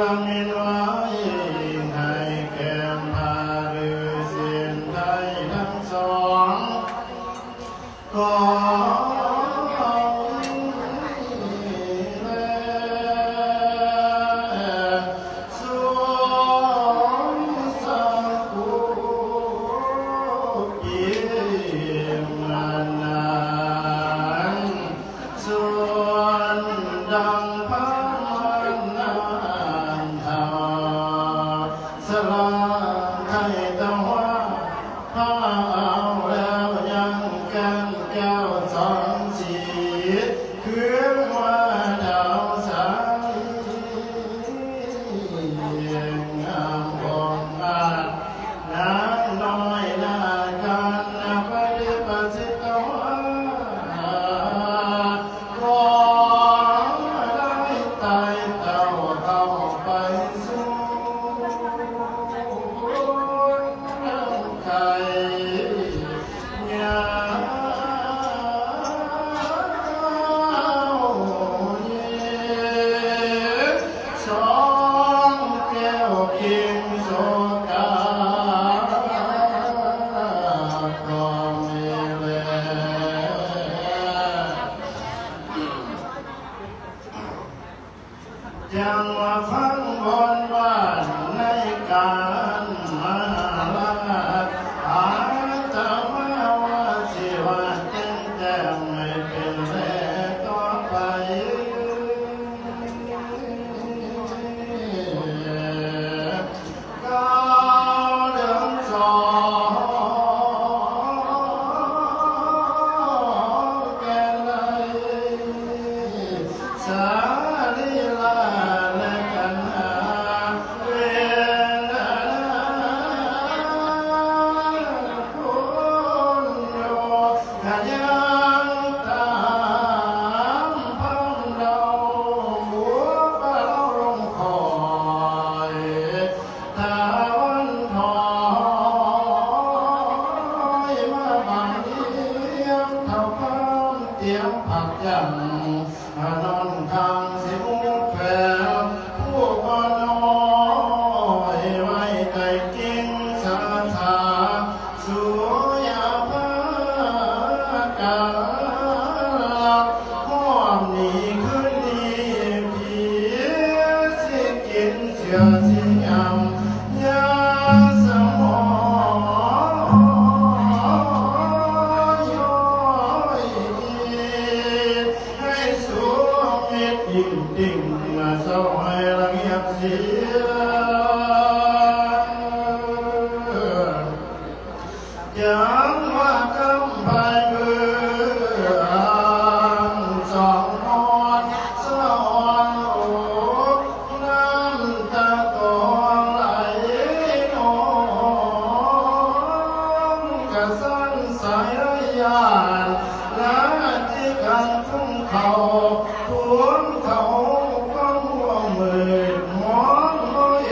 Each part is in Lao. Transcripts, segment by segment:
ລະມິດໄວ້ໃຫ້ແກ່ພະລືເສນໄທທັງສອງ ຂໍແລະ ສົມສັກກຸກິມານານ ສ່ວນດັ່ງພະມານນານທາສະຫຼາໄທຕະວາ ພາເອົາແລ້ວຍັງແກ່ນແກ້ວສອງສີ ຄືວ່າດາວໃສ ງາມອົງອາດ ນາງນ້ອຍໜ້າການນະປະດິປະສິດຕະວາ ຂໍໄດ້ໄຕ່ເຕົ້າເຂົ້າໄປສູ່ ໄກ່ຍາວເຍ ສອງແກ້ວກິງໂສກາ ກໍມີແລ ຈັ່ງວ່າຟັງບົນບາດໃນການມະຫາລາດ ອາດຕະມາວ່າຊິວ່າແຕ່ງແຕ້ມໃຫ້ເປັນແລຕໍ່ໄປ. ເກົ້າເດືອນສອງ ແກ່ນໄດ້ສະລີລະ ແລະ ກັນຫາເວທະນາ ຄຸນໂຍ ກະຍັງຕາມພັນເດົາ ບົວບາລາວລົງຄອຍ ຕາວັນທອຍມາບັງລຽງ ເທົ່າຄຳຕຽມຜັກຈັ່ງ ອານອນທາງສິໝູແຂວງ ຜູ້ບໍ່ນ້ອຍໄວ້ໃຕ້ກິ່ງສາຂາ ສຸຍາພາກາລັກ ຮອບນີ້ຄືນນີ້ ຜີຊິກິນເສືອຊິຫຍຳ ຢາສະໝອງຍ້ອຍດີ ໃຫ້ສວມເມັດອີງຕິ່ງ ເຊົາໃຫ້ລະງຽບສຽງ. ຈັ່ງວ່າກຳໄພເມືອງສອງນອນສະອອນໂອ ນ້ຳຕາກໍໄຫຼນອງ ກະສັນສາຍຍານ ລາຕິກັງຄຸງເຂົາ ພວງເຂົາຄວາມຮ່ວມມື ມອງໂດຍ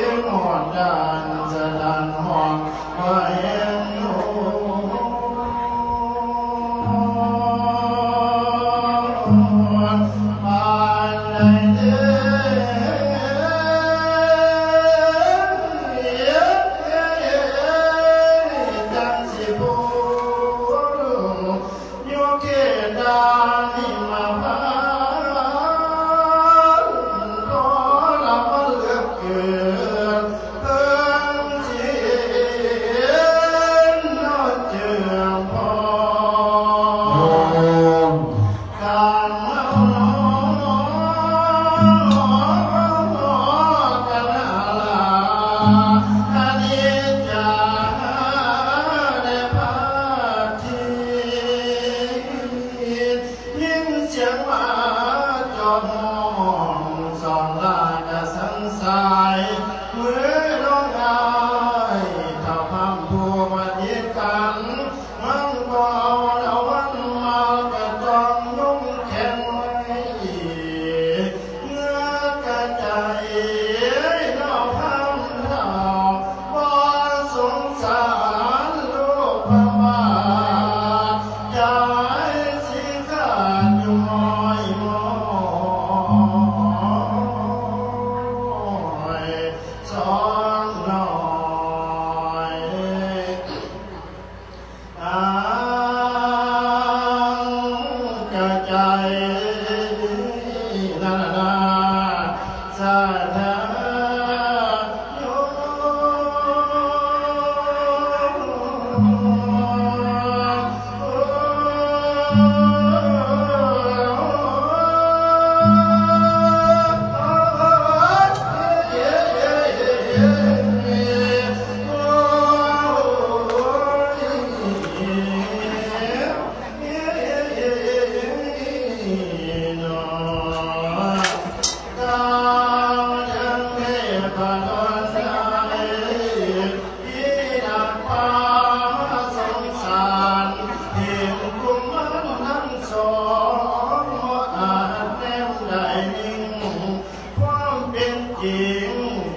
ຄວາມເປັນຈິງ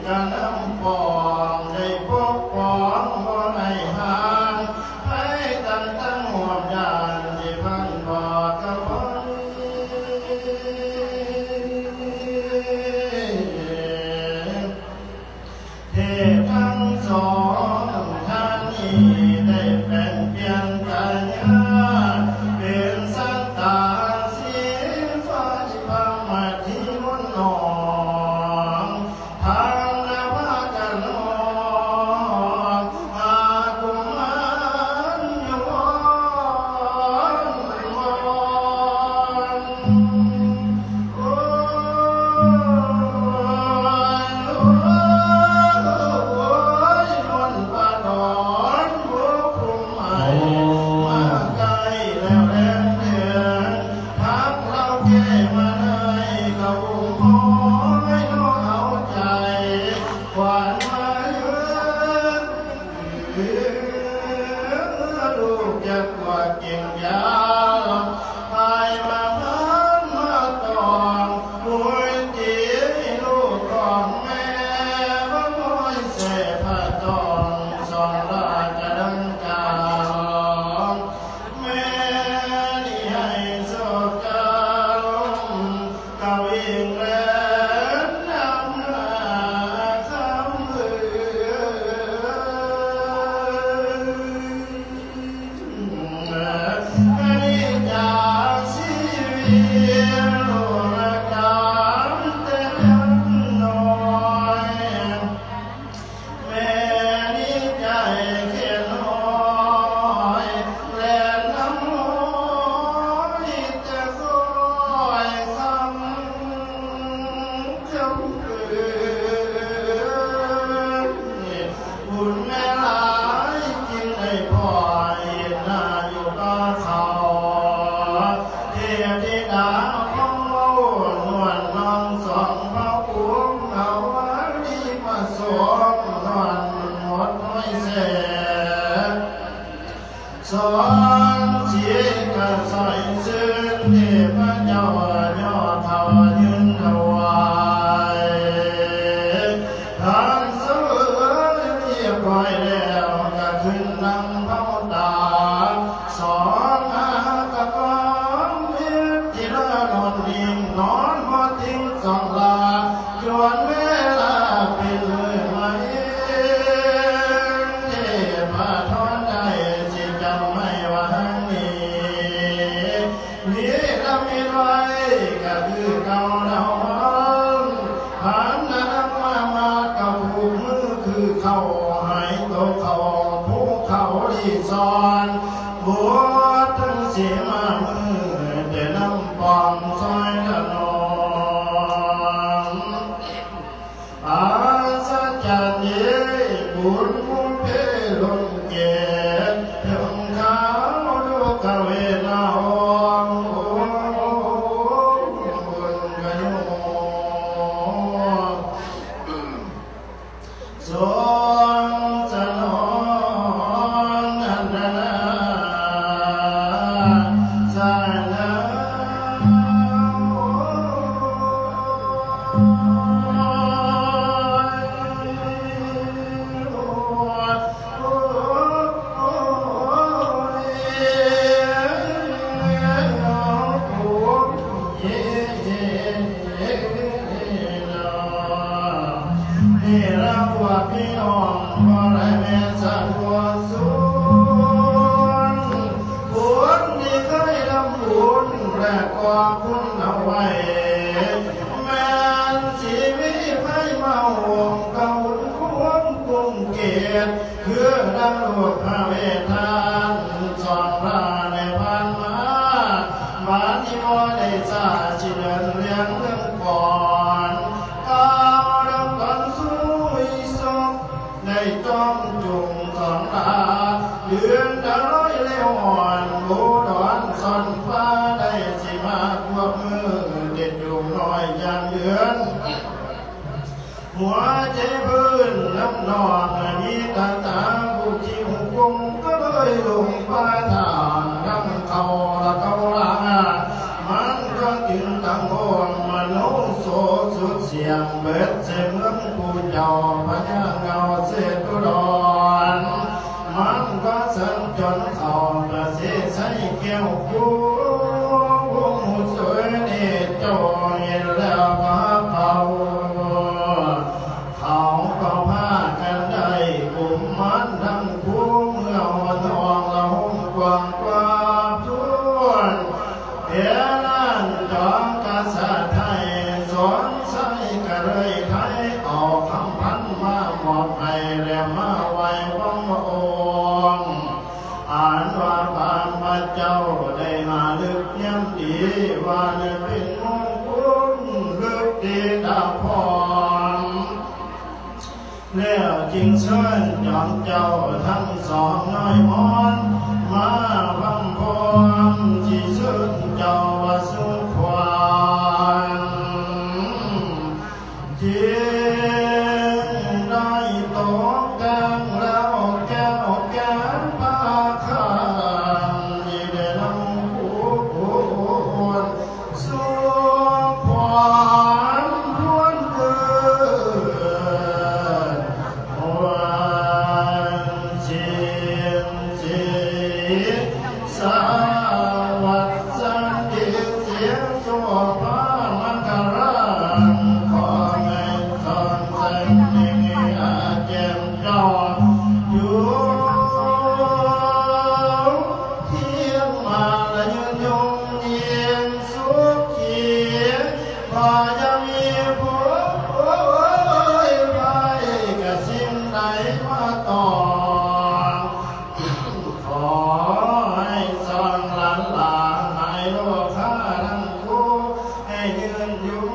ກະນຳປອງ ໄດ້ປົກປ້ອງບໍ່ໃຫ້ຫ່າງໄພ ຕັ້ງແຕ່ຮ່ວມຍາມທີ່ພັນບໍ່ກະບັງ ເທບທັງສອງທ່ານນີ້ ໄດ້ແປງປ່ຽນກາຍາ ເປັນສັດຕາສີຟ້າທີ່ພາມາທີ່ມົນໜອງ ພານະພາກັນຮ້ອງຫາກຸມານຢູ່ວອນວອນ. ໂອ້ຍ ໂອ້ຍ ໂອ້ຍ ມົນປະດອນ ໂອ້ ຜູ້ໃໝ່ມາໃກ້ແລ້ວແລງເດືອນ ທັກລາວແກ້ມາໄດ້ກະອຸ້ມຫ້ອຍ ນ້ອງເອົາໃຈຂວັນມາເຮືອນ ລູກຈະກວດກິນຢາ ພາຍມາພັນມາຕອງ ໂອຍ ຕີລູກຂອງແມ່ ມາໂອຍແສພະຕອງ ສອນລາຈະດັງກາວ ແມ່ນີ້ໃຫ້ໂຊກເຈົ້າ ກະວິງແລນນຳໜ້າຄຳເອີຍ ອັນນີ້ຈາກຊີວິດລູກລະການແຕ່ຍັງນ້ອຍ ແມ່ນີ້ໃຈແຄ່ນ້ອຍ ແລ່ນນຳຮອຍແຕ່ຄອຍຄຳ ເຈົ້າເອີຍ ບຸນແມ່ຫຼາຍ ຈຶ່ງໄດ້ພໍເຫັນໜ້າຢູ່ກັບເຂົາ ເທບທິດາຂອງເຮົາ ນວນນ້ອງສອງພະອົງ ເອົາວາລີມາສອງ ນວນໝົດຫ້ອຍແສ ສອງສີກະສອຍຊື່ນ ເທບພະເຈົ້າຍໍເຂົ້າຍື່ນຖວາຍ ທ່ານເສີຍຮຽບຮ້ອຍແລ້ວ ກະຂຶ້ນນັ່ງເຝົ້າຕາ ສອງຫາກະກອງເຮັດທີ່ລານອນອີງ ນອນບໍ່ຕິງສອງລາ ຈວນເວລາເປັນມື້ໃໝ່ ເທບພະທອນໄດ້ ຊິຈຳໄວ້ວ່າຮັ່ງມີ ນິລະມິດໄວ້ກະຄືເກົ່າເນາະ ພັນນະນຳມາມາດກະຜູກມືຄືເຂົ້າ ຫາຍໂຕເຂົ້າພູເຂົາລີ້ຊ່ອນ ບົວທັງສີມາມື ແຕ່ນຳປ້ອມຊ່ອຍຖະໜອມ ອັດສະຈັນເດ ບຸນບຸນເພລົມເກດ ເຖິງຄາວໂລກະເວນາອງ ບຸນກະໂຍ ຊົງສະໜອງ ອັນນານາ ສາຍນາ ນີ້ລະພວກພີ່ນ້ອງພໍ່ແລະແມ່ສາທຸຊົນ ບຸນທີ່ເຄີຍທຳບຸນ ແລະກອງບຸນເອົາໄວ້ ແມ່ນຊິມີ ມາອົງກະຫຸນຄວນກຸງເກດ ຄືດັ່ງລູກພະເວດທ່ານສອງລາແລຜ່ານມາ ບາດນີ້ບໍ່ໄດ້ຊ້າຊິເດີນເລື່ອງເລື່ອງກ່ອນ ກ່າວນຳກັນສູ່ອີສອບ ໄດ້ຈ້ອງຈູງສອງລາ ເດືອນດາວລອຍແລ້ວອ່ອນ ບູດອນຊ່ອນຟ້າ ໄດ້ຊິມາຄວບມື ເດັດຢູ່ນ້ອຍຢ່າງເດືອນ ຫົວໃຈພື້ນນ້ຳນອກ ມີຕາຕາຜູ້ທີ່ຫົວກົງ ກໍເລີຍລົງປ່າທາງດັ່ງເຂົາລະເຂົາລາ ມັນກໍຈຶ່ງຕັ້ງໂຮມມະໂນໂສສຸດສຽງ ເບິດໃສ່ເມືອງຜູ້ເຈົ້າພະຍາເງົາເສດອຸດອນ ມັນກໍສັນຈອນເຂົ້າກະເສໃສ່ແກ້ວຄູ ຜູ້ສວຍນີ້ເຈົ້າເຫັນແລ້ວກໍເອົາ ເຂົາກໍພາກັນໄດ້ກຸມມານທັງຄູ່ ເມື່ອຮອດຫ້ອງລະຫົມກວ້າງກວ່າງທວນ ແຕ່ນັ້ນຈອມກະສັດໄທສອນໄຊກະເລີຍໄທ ເອົາຄຳພັນມາມອບໃຫ້ ແລະມາໄຫວ້ຂອງພະອົງ ອັນວ່າພະບາດເຈົ້າໄດ້ມາລຶກຍາມດີ ວ່າແລະເປັນມຸງຄຸນລຶກດີຕາພອນ ແລ້ວຈຶ່ງເຊີນຈອມເຈົ້າທັງສອງນ້ອຍມອນ ມາພຳພ້ອມຊິເຊີນເຈົ້າວ່າສຸຂວັນ ຈຶ່ງໄດ້ຕົກແຕ່ງແລ້ວແກ້ວແກ້ນຜ້າຄັນ ທີ່ໄດ້ນຳຄູ່ ສຸຂວັນພວນເກີດ ວັນສິນສີສະຫວັດສັນດີ ສຽງໂສພາມັງຄະລາ ຂໍໃຫ້ສອນແສງເໜັງອາແຈ່ມຈອດຢູ່ ພຽງມາລະຍືນຍົງເຢັນສຸຂີ ຂໍຢ່າມີຜູ້ໄພກະສິ່ງໃດມາຕ້ອງ ຂໍໃຫ້ສອງຫຼານຫຼານໃຫ້ໂລຄາທັງຄູ່ ໃຫ້ຍືນຢູ່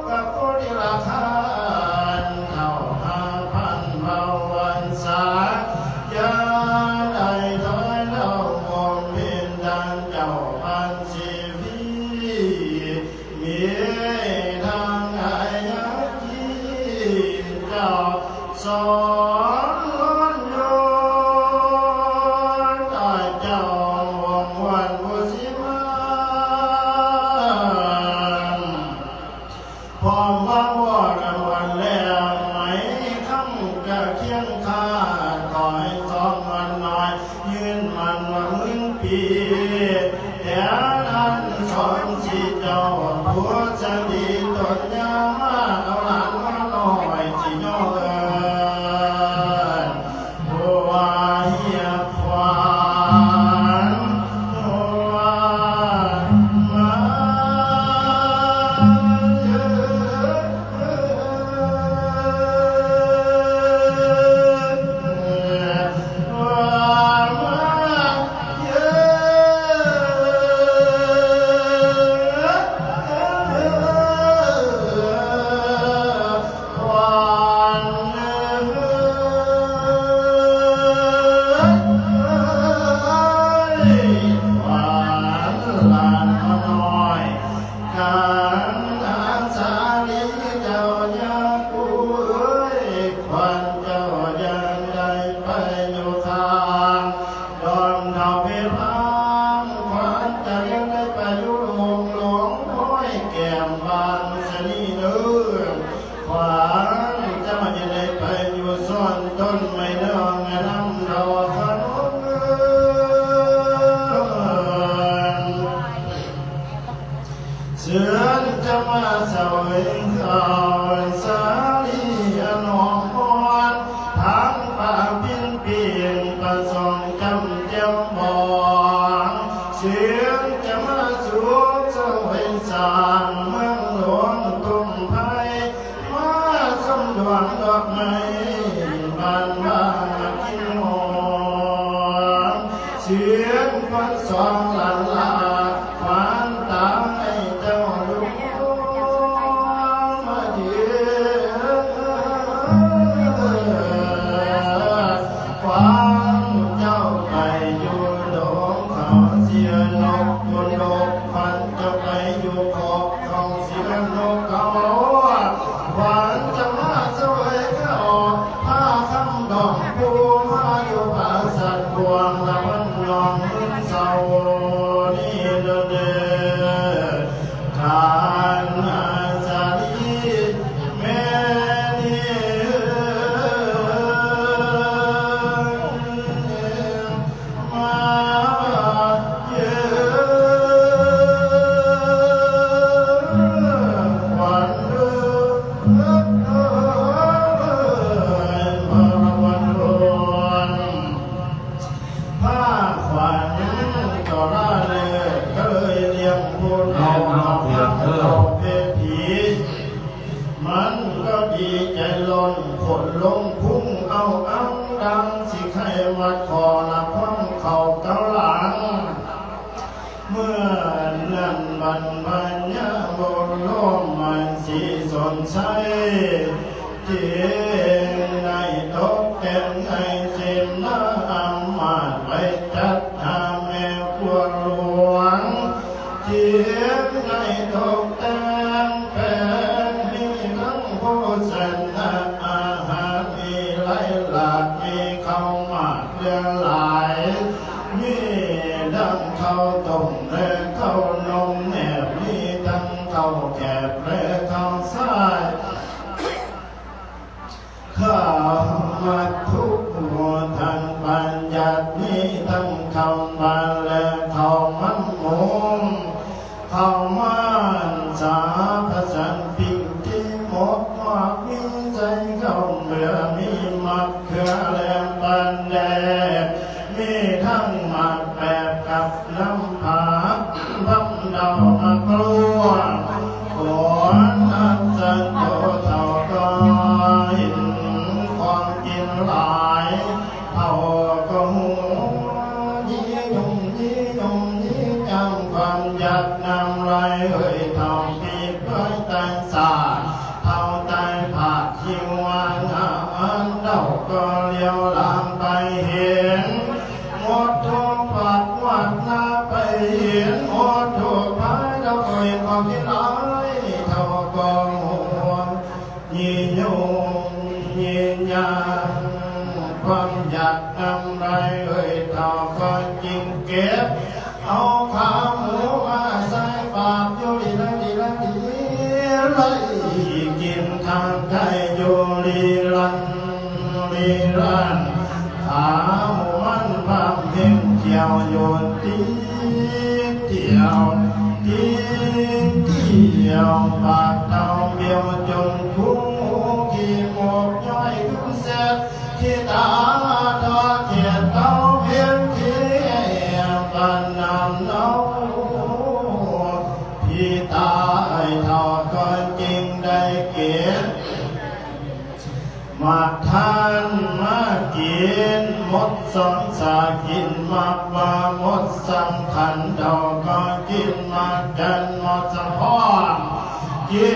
ກັບໂພທິລາຄາ ເທົ່າຫ້າພັນເຜົ່າວັນສາ ຢ່າໄດ້ຖອຍເລົາ ອົງເປັນດັ່ງເຈົ້າພັນຊີວີ ມີທາງອາຍາທີ່ເຈົ້າສອນລອນໂຍ ຕາເຈົ້າວົງວັນຜູ້ສີມາ ພ້ອມວ່າບໍ່ລະວັນແລ້ວ ໄໝຄຳກະຄຽງຄາ ຂໍໃຫ້ສອງວັນນ້ອຍ ຍືນໝັ້ນວ່າໝື່ນປີ ແຕ່ນັ້ນສອງສີ່ເຈົ້າ ຜູ້ສະດີຕົນຍາມາ ເອົາຫຼານມານ້ອຍ ຊິຍໍເອີ້ນ ຜູ້ວ່າຮຽກຂວັນ ຜູ້ວ່າມາເຈີ. ດອກໄມ້ບານວ່າກິນຫອມ ສຽງຂວັນສອງລ້ານລາ ຂວັນຕາຍເຈົ້າດວງມາເທີດ ຂວັນເຈົ້າໄປຢູ່ດົງເຂົາເຊຍນົກຢູ່ນົກ ຂວັນເຈົ້າໄປຢູ່ຂອບ ເຂົາເຊຍນົກເຂົາ ຂວັນຈະມາສະເຫວີຍເຂົ້າ ພາຄຳດອງຜູ້ມາຢູ່ປາສາດກວາງ ລະວັນນ້ອງເມືອງເຊົານີ້ເດີ ທ່ານອາສາລີແມ່ນີ້ ມາເຢີ ຂວັນເອີຍ ພາຂວັນກໍລາເລີກ ກໍເລີຍລ້ຽງຜູ້ເຖົ້າ ເອົາເພດຜີ ມັນກໍດີໃຈລົ້ນ ຂົນລົງພຸ້ງເອົາອັງດັງ ຊິໄຄມັດຄໍລະພອງເຂົ້າເກົາຫຼັງ ເມື່ອນັ້ນບັນພະຍາບຸນລົມມັນສີສົນໄຊ ຈຶ່ງໄດ້ຕົກແຕ່ງໃຫ້ເສນາອາມາດໄປຈັດຫາແມ່ຄົວຫຼວງ ຈຶ່ງໄດ້ຕົກແຕ່ງແປງ ມີທັງໂພຊະນາອາຫານ ມີໄລລາກ ມີເຂົ້າໝາກເຫຼືອຫຼາຍ ມີທັງເຂົ້າຕົ້ມ ແລະ ເຂົ້າໜົມແນບ ມີທັງເຂົ້າແຄບ ແລະ ເຂົ້າຊາຍ ເຂົ້າມັດທຸກໝູ່ທັງບັນຍັດ ມີທັງເຂົ້າບານ ແລະ ເຂົ້າມັນໝູ ເຂົ້າມັນສາພະສັນ ປີ້ງທີ່ໝົກໝອກ ມີໃສ່ເຂົ້າເບືອ ມີໝາກເຂືອ ແລະ ປາແດກ ມີທັງໝາກແປບກັບນ້ຳຜັກ ບຳເດົາໝາກກລວງ ໂອນອັນສັນໂຕເຖົ້າກໍເຫັນຂອງກິນຫຼາຍ ເຖົ້າກໍຫົວ ຍິຍົງຍິຍົງຍິຍັງ ຄວາມຢາກນ້ຳໄຫຼເອີຍ ເຖົ້າປີບໄວ້ໃຕ້ສາ ເຖົ້າໃຕ້ຜາດ ຫິວຫາງອາຫານ ເຖົ້າກໍຫຼຽວຫຼັງໄປເຫັນ ໝົດທຸກພາກຫວັດໜ້າໄປເຫັນ ໝົດທຸກພາຍ ເຖົ້າກໍເຫັນຂອງກິນຫຼາຍ ເຖົ້າກໍຫົວ ຍິຍົງຍິຍັງ ຄວາມຢາກນ້ຳໄຫຼເອີຍ ເຖົ້າກໍຈຶ່ງເກັບ ເອົາຂາໝູມາໃສ່ບາດ ຢູ່ລີລະລີລະລີ ໄລ່ກິນທາງໄກຢູ່ລີລັນລີລັນ ຂາໝູມັນບາບເພັງກ່ຽວຢູ່ຕິດດຽວ ຕິດດຽວ ປາກເຕົາບຽວຈົນຄຸງ ຂີ້ໝົກຍ້ອຍຂຶ້ນເຊັດ ຂີ້ຕາທອດຂຽດເຕົາພຽງທີ່ແອບປານນ້ຳເນົ່າ ພີ່ຕາເຖົ້າກໍຈຶ່ງໄດ້ເກັບ ໝາກທານມາກິນ ໝົດສອງສາກິນໝາກວ່າ ໝົດສຳຄັນເຖົ້າກໍກິນໝາກຈັນ ໝົດສະພອນ ກິ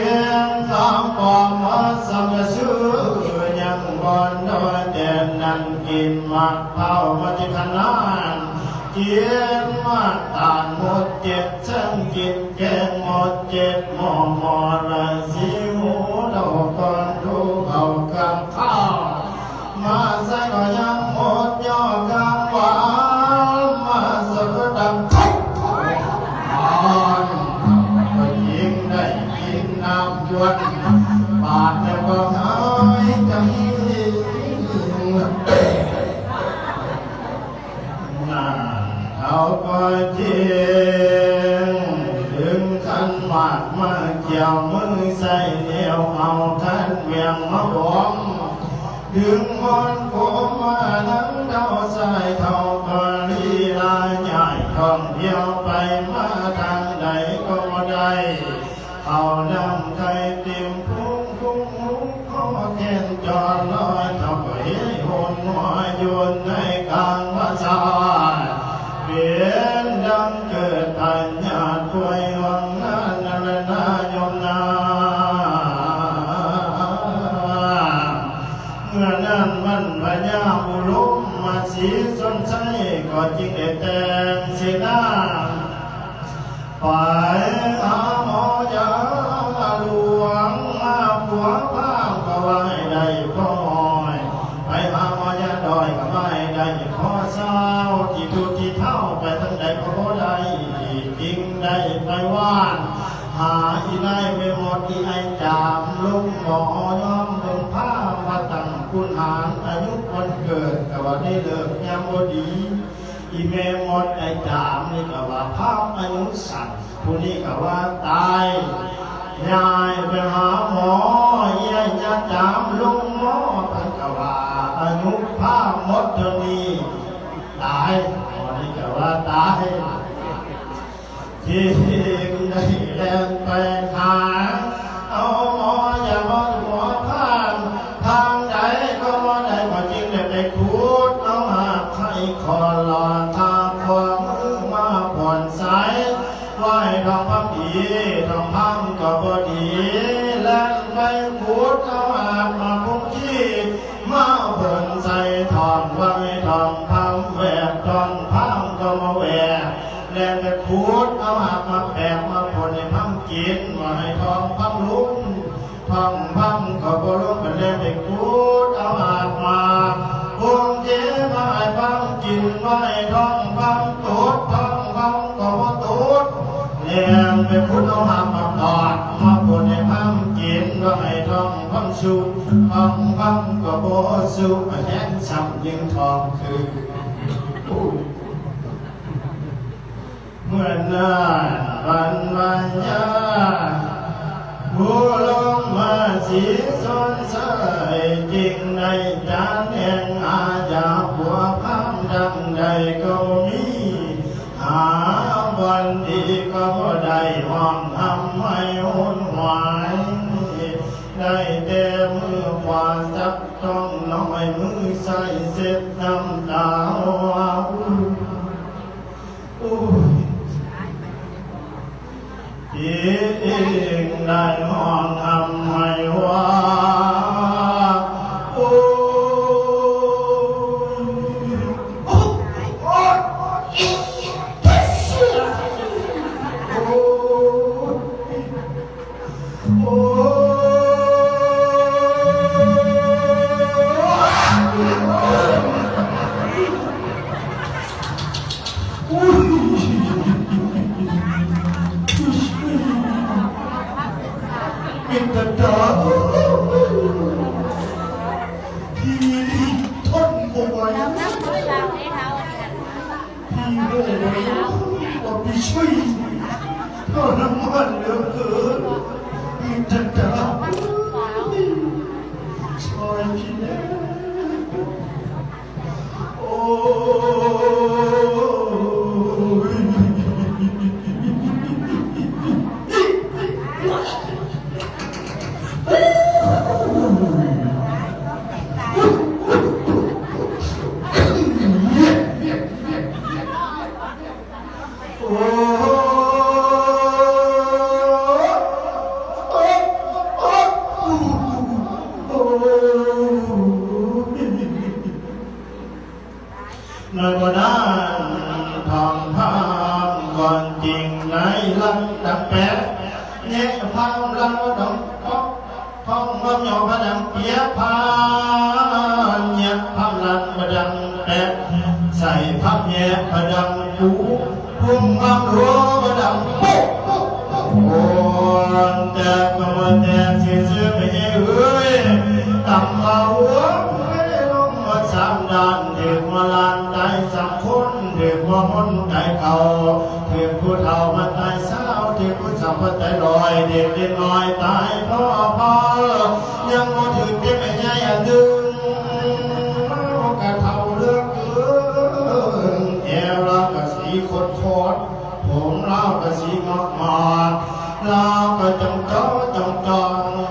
ນຂາມປ້ອມ ໝົດສຳກະຊື ຍັງບໍ່ໄດ້ແຕ່ນັ້ນ ກິນໝາກພ້າວ ໝົດເຈັດຂະໜານ ກິນໝາກຕານ ໝົດເຈັດເຊິ່ງ ກິນແກງ ໝົດເຈັດໝໍ້ ໝໍລະຊິຫູ ເຖົ້າກ່ອນດູເຂົ້າກັບຂ້າວ ມາໃສ່ກໍຍັງໝົດ ຍໍກາງຫວານມາສະເພດຳ ກໍຍິ່ງໄດ້ກິນນ້ຳຈວນ ບາດແລ້ວກໍຫາຍໃຈ ນານເຂົາກໍຈິງດຶງຂັນໝາກມາກ່ຽວ ມືໃສ່ໜຽວເອົາຂັນຫວຽງມາບ້ອງ ດຶງມອນໂຄມມານຳເທົ້າຊາຍ ເທົ້າກໍລີລາຍ້າຍທ່ອງທ່ຽວໄປມາທາງໃດກໍບໍ່ໄດ້ ເຂົ້ານ້ຳໄຂ່ເຕັມພຸງ ພຸງ ຮຸ້ງຄໍແຂ ຈອດລອຍເຈົ້າກໍເຮໂຫນຫົວຢູ່ໃນກາງພາສາ ເປັນດັ່ງເກີດພະຍາດປ່ວຍຫວັງນານນະລະນາໂຍມນາ. ເມື່ອນັ້ນມັນພະຍາອຸດົມມະສີຊົນໄຊກໍຈຶ່ງໄດ້ແຕ່ງເສນາ ໄປຫາໝໍຢາຫຼວງມາປົວພາມ ກໍວ່າໃຫ້ໄດ້ພໍຮ້ອຍ ໄປຫາໝໍຢາດອຍ ກໍວ່າໃຫ້ໄດ້ພໍຊາວ ທີ່ທຸກທີ່ເທົ້າໄປທາງໃດກໍບໍ່ໄດ້ ຈຶ່ງໄດ້ໄປວານຫາອີນາຍແມ່ໝົດ ອີອ້າຍຈາມ ລົງໝໍຍອມເບິ່ງພາມວ່າຕັ້ງຄຸນຫານ ອາຍຸວັນເກີດ ກໍວ່າໄດ້ເລີກຍາມບໍ່ດີ ອີແມ່ໝົດໄອ້ຈາມນີ້ກໍວ່າພາບອາຍຸສັ້ນ ຜູ້ນີ້ກໍວ່າຕາຍ ຍ້າຍໄປຫາໝໍ ຍາຍຍາຈາມລົງໝໍ ເພິ່ນກໍວ່າອາຍຸພາບໝົດເທົ່ານີ້ ຕາຍ ໝໍນີ້ກໍວ່າຕາຍ. ເພງໄດ້ແລ່ນໄປຫາ ເອົາໝໍຢາມາຕົວະພາມ ທາງໃດກໍບໍ່ໄດ້ ກໍຈຶ່ງໄດ້ໄປຂຸດເອົາຮາກໄຄຂໍຫຼອດທາຂອງມາຜ່ອນໃສ ໄວ້ທອງຄຳດີ ທອງຄຳກໍບໍ່ດີ ແລ່ນໄປຂຸດເອົາຮາກມາພົງຄີ ມາພົນໃສ່ທອງໄວ້ທອງຄຳແວກ ທອງຄຳກໍມາແວກ ແລ່ນໄປຂຸດເອົາຮາກມາແປກມາພົນໃຫ້ພຳກິນ ວ່າໃຫ້ທອງຄຳລຸກ ທອງຄຳກໍບໍ່ລຸກ ກໍແລ່ນໄປຂຸດເອົາຮາກມາພົງເຈ ມາໃຫ້ພຳກິນ ວ່າໃຫ້ທອງຄຳຕົດ ທອງຄຳກໍບໍ່ຕົດ ແລ່ນໄປຂຸດເອົາຮາກມາປອດ ມາພົນໃຫ້ພຳກິນ ວ່າໃຫ້ທອງຄຳສຸກ ທອງຄຳກໍບໍ່ສຸກ ແຮງຊ້ຳຍິ່ງທອງຄື. ເມື່ອນັ້ນບັນພະຍາອຸດົມມະສີຊົນໄຊ ຈຶ່ງໄດ້ຈານແຫ່ງອາຍາຜົວພາມ ດັ່ງໃດກໍບໍ່ມີ ຫາບ່ອນດີກໍບໍ່ໄດ້ ຮ້ອງຮ່ຳໄຫ້ໂຫນຫວາຍ ໄດ້ແຕ່ມືຂວາຈັບຕ້ອງນ້ອຍ ມືຊ້າຍເຊັດນ້ຳຕາ. ໂອ້ຍ ເອງໄດ້ຮ້ອງຮ່ຳໄຫ້ຫວາຍ ໂອ້ຍ ໂອ້ຍ ໂອ້ຍ ໂອ້ຍ. ໂອ້ຍ ໂອ້ຍ ເປັນຕາດາ ທີ່ທົນບໍ່ໄຫວ. ພີ່ໂອ້ຍ ວ່າພີ່ຊ່ວຍທໍລະມານເຫຼືອເກີນ ມີແຕ່ດາວຊ່ອຍພີ່ແດ່ ໂອ້ຍ. ໃນບໍ່ນານທອງຄຳກ່ອນຈິງໄດ້ລັນດັງແປະ ແຍະພາມລັນບໍ່ດັງປອກ ທ້ອງບໍ່ຫຍໍ້ບໍ່ດັງປຽກ ພາມແຍະພາມລັນບໍ່ດັງແປະ ໃສ່ພາມແຍະບໍ່ດັງປູ ພຸ້ມພາມໂລບໍ່ດັງປຸ ໂອ້ ແຕ່ກໍບໍ່ແຕກຊື່ໆ ແມ່ເອີຍ ກຳວ່າຫົວຜູ້ໃດລົງມາສາມດ້ານ ຖືກມາລ້ານຕາຍສາມຄົນ ຖືກມາຫົນຕາຍເກົ່າ ຖືກຜູ້ເຖົ້າມາຕາຍຊາວ ຖືກຜູ້ສາວມາຕາຍຮ້ອຍ ເດັກເລັກນ້ອຍຕາຍພໍ້ພໍ້ ຍັງບໍ່ຖືກເຕັມໃຫຍ່ອັນໜຶ່ງ ລາວກະເຖົ້າເຫຼືອເກີນ ແອວລາວກະສີຄົດໆ ຜົມລາວກະສີງອກງອກ ລາວກະຈ່ອງຈ້ອງຈ່ອງຈ້ອງ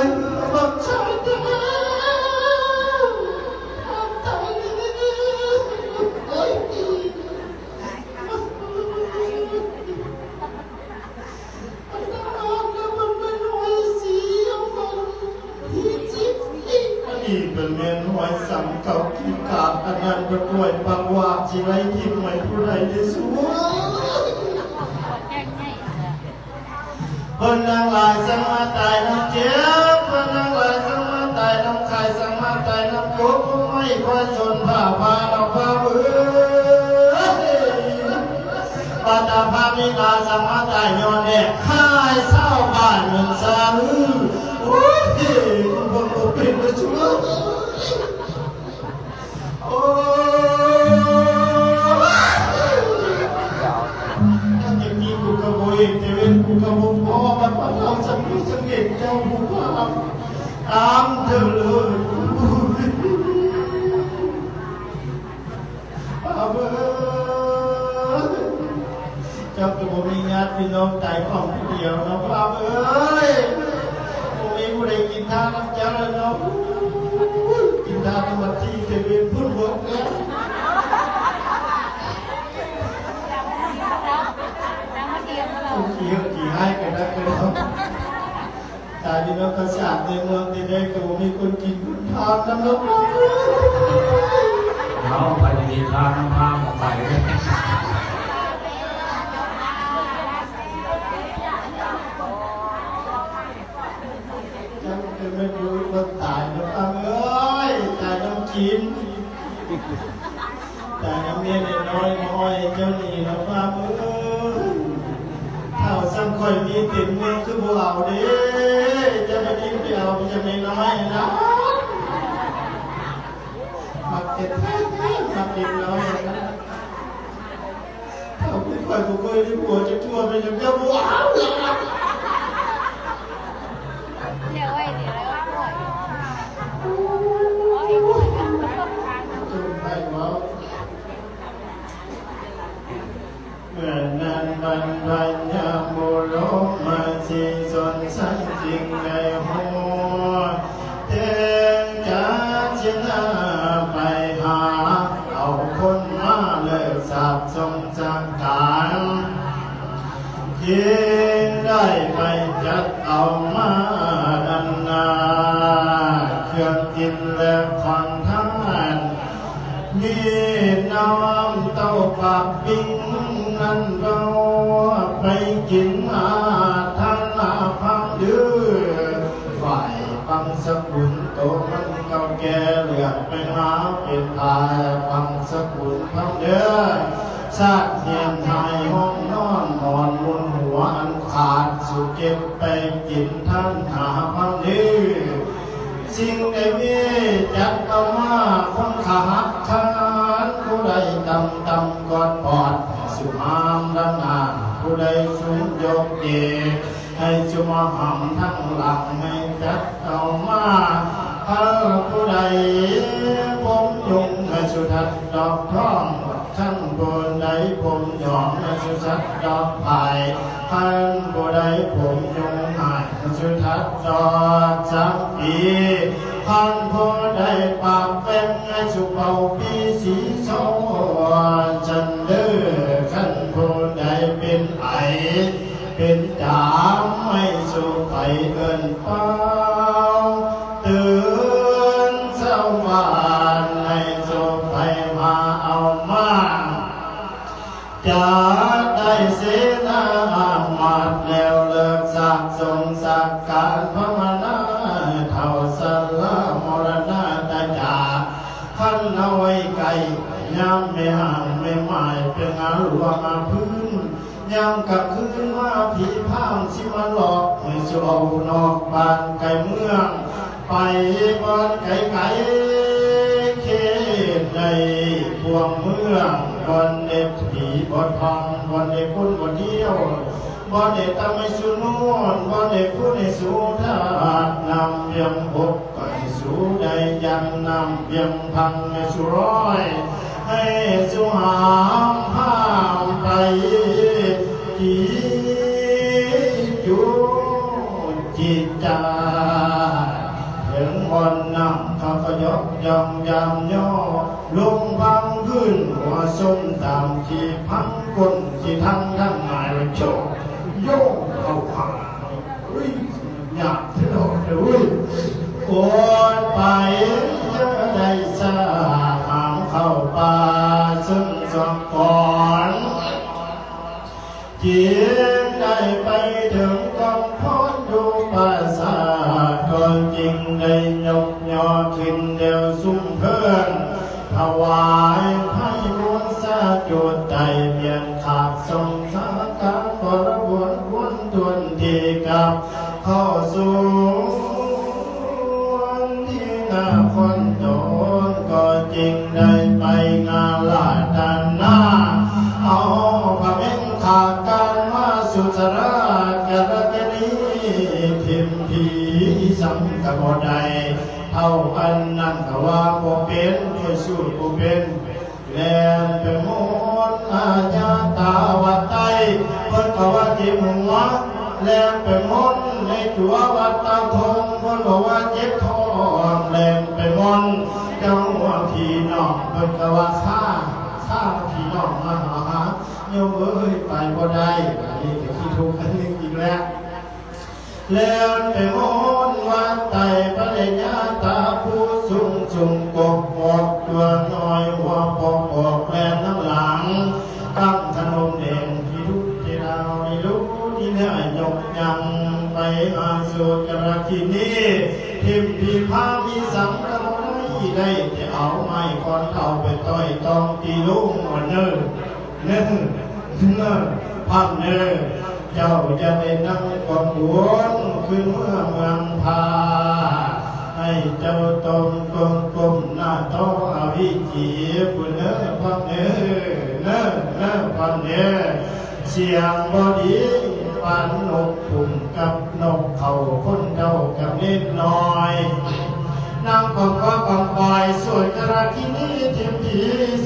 ຍ ບັກຊາຍເອີຍ ອອກໄປເດີ ໂອ້ຍ ອັນນີ້ເປັນແມ່ນຫວຍສຳເກົ່າກີກາດ ອັນນັ້ນເພິ່ນຫວຍປາກຫວາດ ຊິໄລ່ຖິ້ມໃຫ້ຜູ້ໃດໄດ້ສູ. ເພິ່ນທັງຫຼາຍຊ່າງມາຕາຍນຳເຈັບ ເພິ່ນທັງຫຼາຍຊ່າງມາຕາຍນຳໄຂ້ ຊ່າງມາຕາຍນຳກົກ ພວກໄມ້ພວກສົນ ຜ້າຜ້າເນາະ ພາເອີຍ. ປາຕາພາມີນາ ຊ່າງມາຕາຍຍ້ອນແດດ ຄ້າຍຊາວບ້ານເມືອງຊາງ. ໂອ້ຍ ເບິ່ງບໍ່ເປັນລະຊຸເອີຍ. ໂອ້ຍ ຕັ້ງແຕ່ກີ້ກູກະບໍ່ເຫັນ ແຕ່ເຫັນກູກະບໍ່ພໍ ບັດມາເຖົ້າຊຳນີ້ຊຳເຫັນເຈົ້າຜູ້ງາມ ຕາມເທີເລີຍ ປ້າເອີຍ. ເຈົ້າກໍບໍ່ມີຍາດພີ່ນ້ອງຕາຍຂອງຜູ້ດຽວເນາະ ປ້າເອີຍ. ບໍ່ມີຜູ້ໃດກິນທານນຳເຈົ້າແລ້ວເນາະ. ກິນທານນຳບັດທີເທເວນພຸ້ນເບິດແລ້ວ. ຂີ້ເຫື່ອຂີ້ຮ້າຍກັນນະເນາະ. ຕາຍຢູ່ນຳກະສາບໃນເມືອງ ແຕ່ໃດກໍບໍ່ມີຄົນກິນບຸນທານນຳເນາະ. ເອົາ ໃຜຊິກິນທານນຳພາອອກໄປ. ຈັກແມ່ນຢູ່ຄົນຕາຍເນາະ ປ້າເອີຍ ຕາຍນຳກິນ. ຕາຍນຳເມຍນ້ອຍ ມາອ້ອຍເຈົ້ານີ້ລະປ້າເອີຍ. ເຖົ້າຊ່ຳຂ້ອຍມີເຕັມເມືອງ ຄືບໍ່ເອົາເດ້. ເຈົ້າໄປດິນໄປເອົາໄປຈາກເມຍນ້ອຍນະ. ມັກແຕ່ ມັກເດັກນ້ອຍນະ. ເຖົ້າຄືຂ້ອຍບໍ່ເຄີຍໄດ້ຜົວຈັກເທື່ອ ເປັນຫຍັງເຈົ້າບໍ່ເອົາລະ? ເວົ້າ ເມື່ອນັ້ນບັນພະຍາບຸລຸມມະສີຊົນໄຊຈຶ່ງໄດ້ຮູ້ແຈ້ງຈັກສິນາ ໄປຫາເອົາຄົນມາເລີກສາບສົ່ງສັງຂານ ຈຶ່ງໄດ້ໄປຈັດເອົາມາດຳໜ້າ ເຄື່ອງກິນແລະຂອງທານ ມີນ້ຳເຕົ້າປາປິງນັ້ນເອົາໄປກິນ ອາທານະຟັງເດີ ໄຫວ້ບັງສະກຸນໂຕມັນເກົ່າແກ່ ເລືອດໄປຫາເປັນພາຍ ບັງສະກຸນຟັງເດີ ຊາດຫຽນຫາຍຫ້ອງນອນ ໝອນມຸນຫົວອັນຂາດ ສຸເກັບໄປກິນທານຫາຟັງເດີ. ສິ່ງໃດມີຈັດເອົາມາ ຄົນຂະຫັກຂະຫານ ຜູ້ໃດຕ່ຳຕ່ຳກອດປອດ ສຸຫາມດຳໜ້າ ຜູ້ໃດສູງຍົກເກ ໃຫ້ສຸມະຫຳທັງຫຼັງ ໃຫ້ຈັດເອົາມາ ຖ້າຜູ້ໃດບໍ່ມີ ຍຸງໃຫ້ສຸທັດດອກທອງ, ຄັນຜູ້ໃດຜົມຫຍອງໃຫ້ສຸທັດດອກພາຍ, ຄັນຜູ້ໃດຜົມຍຸງໃຫ້ສຸທັດດອກສາມປີ, ຄັນຜູ້ໃດປາກແປ້ງໃຫ້ສຸເປົ່າປີສີຊອນ ສັນເດີ, ຄັນຜູ້ໃດເປັນໄອ ເປັນຈາມໃຫ້ສູ່ໄປເອີ້ນປ່າວ, ຕື່ນເຊົ້າວານໃຫ້ສູ່ໄປຫາເອົາມາ, ຈະໄດ້ເສນາອາມາດແລ້ວເລີກສາກສົງສາກການພາວະນາ ເຖົ້າຊະລາມໍລະນາຕາຈາກ, ຄັນເອົາໄວ້ໃກ້ ຍາມແມ່ຮ່າງແມ່ໝ້າຍໄປຫາຫຼວງຫາພື້ນ, ຍາມກາງຄືນມາຜີພາມຊິມາຫຼອກໃຫ້ສູ່ເອົານອກບ້ານໄກເມືອງ ໄປບ່ອນໄກໆ ເຂດໃດພວກເມືອງ, ບ່ອນເດັດຜີບໍ່ທ່ອງ, ບ່ອນເດັດຄົນບໍ່ທ່ຽວ, ບ່ອນເດັດຕຳໃຫ້ສູ່ນອນ, ບ່ອນເດັດຄົນໃຫ້ສູ່ທາດ, ນ້ຳວຽງບົກ ໃຫ້ສູ່ໄດ້ຍັງ, ນ້ຳວຽງພັງໃຫ້ສູ່ລອຍ, ໃຫ້ສູ່ຫາມພາມໄປທີ່ຈຸຈິດໃຈ. ເຖິງບ່ອນນ້ຳເຂົາກໍຍົກຍ່ອງຢາມຍໍ, ລົງພັງພື້ນຫົວຊົນຕາມທີ່ພັງກົ້ນທີ່ທັງທັງຫຼາຍໂຈກໂຍກເຂົ້າຫາ. ອຸ້ຍ ຍາກເທື່ອເດີ. ໂອ້ຍ ໄປຈະໄດ້ສາຫາມເຂົ້າປ່າເຊິ່ງສອງກ່ອນ, ຈຶ່ງໄດ້ໄປເຖິງກອງພອນຢູ່ປາສາດ, ກໍຈຶ່ງໄດ້ຍົກຍໍຂຶ້ນແລ້ວຊຸມເພີງ ຖວາຍໄພບູຊາຈຸດໄຕ້ ວຽນຂາກສົ່ງສາການບໍລະບົວນຄວນທວນທີ່ກັບເຂົ້າສູ່ທີ່ນະຄອນໂຕນ ກໍຈຶ່ງໄດ້ໄປງາລາດຕະນາ ເອົາພະເມັນຂາກການມາສຸດສະລາກະລະກະນີ ຖິ້ມຜີສັງກະບໍ່ໄດ້ ເທົ່າອັນນັ້ນກະວ່າບໍ່ເປັນ ໂດຍສູດບໍ່ເປັນ ແລ່ນໄປໝົນອາຍາຕາວັດໃຕ້ ເພິ່ນກະວ່າເຈັບຫົວ ແລ່ນໄປໝົນໃນຕົວວັດຕາທົງ ເພິ່ນກະວ່າເຈັບທ້ອງ ແລ່ນໄປໝົນເຈົ້າຫົວພີ່ນ້ອງ ເພິ່ນກະວ່າຊາ ຊາພີ່ນ້ອງມາຫາ ໂຍມເອີຍ ໄປບໍ່ໄດ້ ອັນນີ້ກະຂີ້ທຸກອັນໜຶ່ງອີກແລ້ວ. ແລ່ນໄປຮອດວັດໃຕ້ ພະຍາຕາຜູ້ສູງ ສູງກົກອອກຕົວນ້ອຍ ຫົວປອກອອກແລ່ນນຳຫຼັງ ຕັ້ງຂະໜົມແດງທີ່ລຸກທີ່ລາວ ໃນລຸກທີ່ເໜືອຍົກຍັງໄປຫາສູ່ຈະລະຄິນີ ຖິ້ມຜີພາມີສັງກະບໍ່ໄດ້ ໄດ້ແຕ່ເອົາໄມ້ຄ້ອນເທົ້າໄປຕ່ອຍຕ້ອງຕີລຸງວ່າເນີ ເນີ ເນີ ພາມເນີ ເຈົ້າຢ່າໄດ້ນັ່ງກອງບຸນ ຄືເມືອເມືອງພາ ໃຫ້ເຈົ້າຕ້ອງກົ້ມກ້ມໜ້າຕໍ່ອະວິຈີພຸ້ນເນີ ພາມເນີ ເນີ ເນີ ພາມເນີ ສຽງບໍ່ດີປານນົກປຸ້ມກັບນົກເຂົາ ຄົນເຖົ້າກັບເດັກນ້ອຍ ນາງກອງກອກອງກອຍ ສ່ວນກະລາກິນີ ຖິ້ມຜີ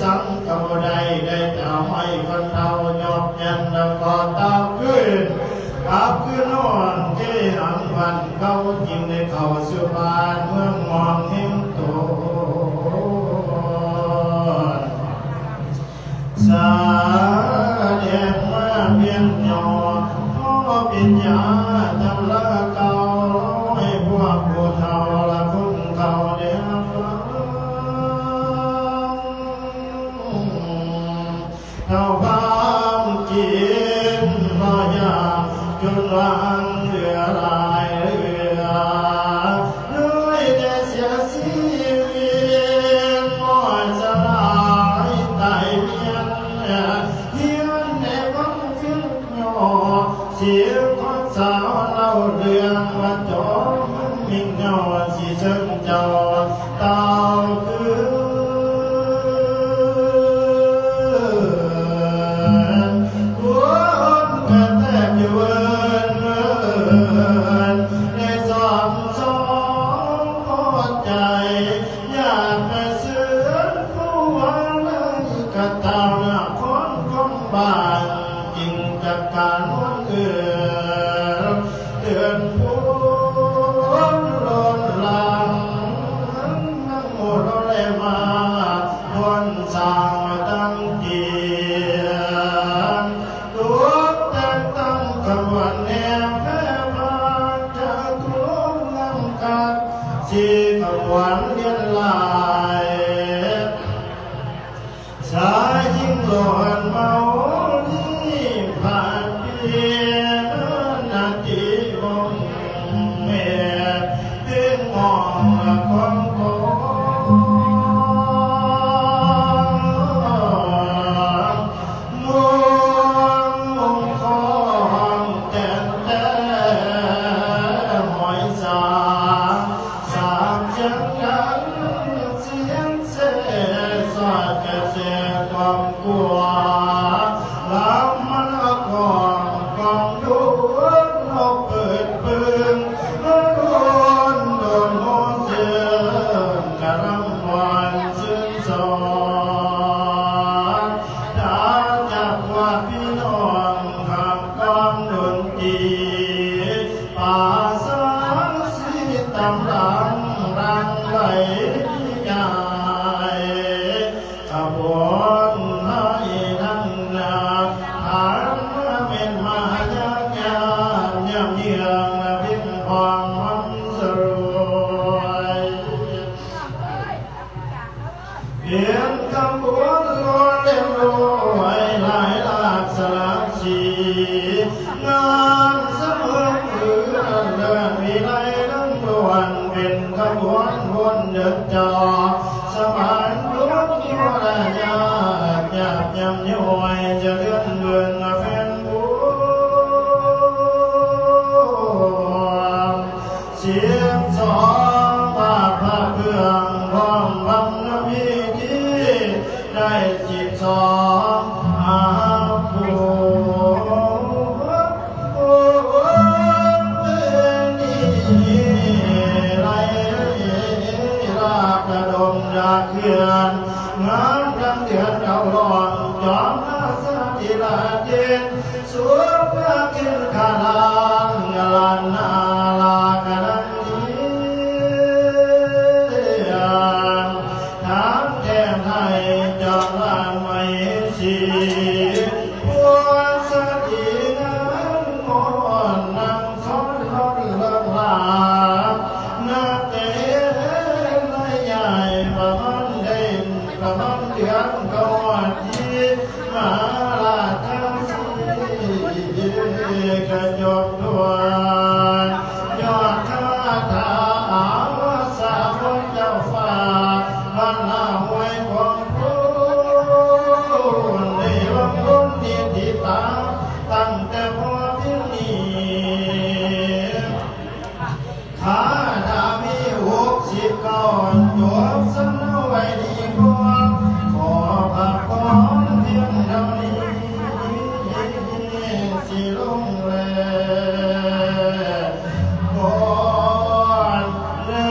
ສັງກະບໍ່ໄດ້ ໄດ້ແຕ່ເອົາໄມ້ຄັນເທົ້າ ຍອບແຍ່ນແລ້ວກໍຕາວຄືນ ກັບຄືນນອນເກຫັນວັນເກົ່າ ຈຶ່ງໄດ້ເຂົ້າສູ່ບ້ານເມືອງມອງເຫັນໂຕ ສະແດງມາວຽນຍໍ ພໍປັນຍາຕຳລາເກົ່າ ໃຫ້ພວກຜູ້ເຖົ້າລະຄົນເຖົ້າໄດ້ຮັບຟັງ ເຖົ້າພາມກິນບໍ່ຢາກ ຈົນວ່າເຫຼືອຫຼາຍເຫຼືອ ເລີຍໄດ້ເສຍຊີວິດ ໝົດສະລາຍຕາຍເມຍນ ຮຽນໃນວັງຟິນຍໍ ສຽງຂອງສາວເລົ່າເລື່ອງວ່າຈອມມິງເຫງົາ ຊິເຊີນເຈົ້າເຕົ້າຄືນ ໂອ້ ກະຕ່າງນະຄອນຂອງບ້ານ ຈຶ່ງຈັດການວັນເກີດເດືອນພູນລົ້ນຫຼັງ ນຳໝູ່ເຮົາໄດ້ມາ ບົວນສ້າງຕັ້ງເຕຍ ຕົກແຕ່ງຕັ້ງຂະບວນແຫ່ແຜ່ພາ ຈາຕຸລົງນຳກັບ ສີ່ຂະບວນລຽນລາຍ ຊາຍຍິງລ້ວນເມົາລີ ພາດພີນາຕິວົງແມ່ ເພງຮ້ອງລະຄອນຂອງ ເມືອງມົງຄອງ ແຕ່ນແຕ່ຫ້ອຍສາ ສາບສຽງດັງ ສຽງແຊສອດກະແສຄວາມກົວ ລຳມະນະກອງກອງໂດນ ນົກເປີດເປິງ ມາໂດນໂດນໂຮເຊີນ ກະລຳບອນຊື່ນສອນ ຈາກພວກພີ່ນ້ອງ ຂ້າມກອງດົນຕີ ປາສາດສີຕຳລັງ ລັງໄຫຼຍາຍ ຂະບວນໃຫ້ທັງໜ້າ ຜ່ານມາແມ່ນມາຍາກຍາມ ຍາມເຍືອງລະເພັງພອງຫອມສະຫຼວຍ ເປັນຂະບວນລ້ອນເລັບລວຍ ຫຼາຍຫຼາກສະຫຼາກສີ ງາມສະເໝີມຄືອັນເລີດວິໄລເລິງລ້ວນ ເປັນຂະບວນວົນເດີນຈອກ ສະບາຍລຸກຢູ່ລະຍາກ ຍາກຍຳຍ້ອຍ ສະເທືອນເບິ່ງແຜ່ນບຸນ ສິບສອງ ບາດພະເຄື່ອງ ພ້ອມບຳນະພິທີ ໄດ້ສິບສອງ ຫາຜູ້ ລາກະດົງດາກເຂື່ອນ ງາມດັ່ງເດືອນເກົ້າຮ້ອນ ຈອມລາຊາທິລາດເດນ ສຸພະກິນຄະລານ ລານນາລາກະດັງດີ ທາງແທນໄທຈອມລານໄມສີ ພວກສະຕີງາມມ່ອນ ນັ່ງຊ້ອນລົດເລີກລາ ນັບແຕ່ເຫັນໃນຍາຍປະມານໄດ້ ປະມານເດືອນເກົ້າ ມາລາດທາສີກະຈົບດ້ວຍ ຍອດຄາຖາອາວະສາຂອງເຈົ້າຟ້າ ບັນດາຫ້ວຍຂອງພຸ້ນ ເດວັງລຸນນິດທິຕາ ຕັ້ງແຕ່ພໍ່ພິມນີ ຄາຖາມີຫົກສິບເກົ້າ ຈົບສຳເນົາໄວ້ດີກ່ອນ ຂໍພັກຜ່ອນພຽງເທົ່ານີ້ ຊິລົງແລກ່ອນເດີ.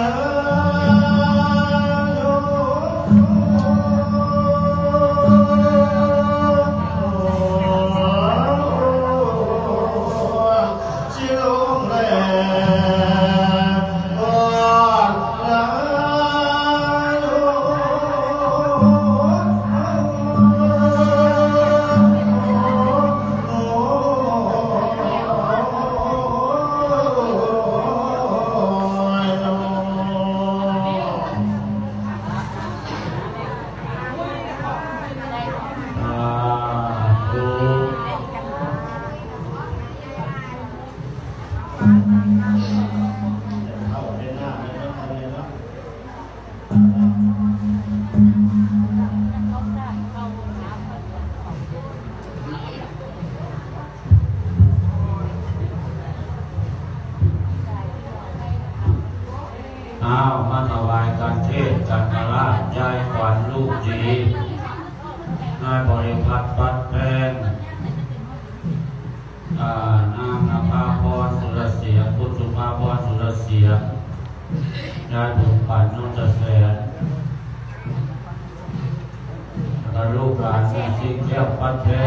ອ້າວ ມາຖວາຍກັນເທດກັນມາລາບ ຍາຍຂວັນລູກດີ ນາຍບໍລິພັດ ປັດແພງ ອ່າ ນາງນະພາພອນ ສຸລະສຽງ ຄຸນສຸພາພອນ ສຸລະສຽງ ຍາຍບຸນປັນ ນົນຕະແສນ. ລູກຫຼານມີສິ່ງແລ້ວພັດແທ້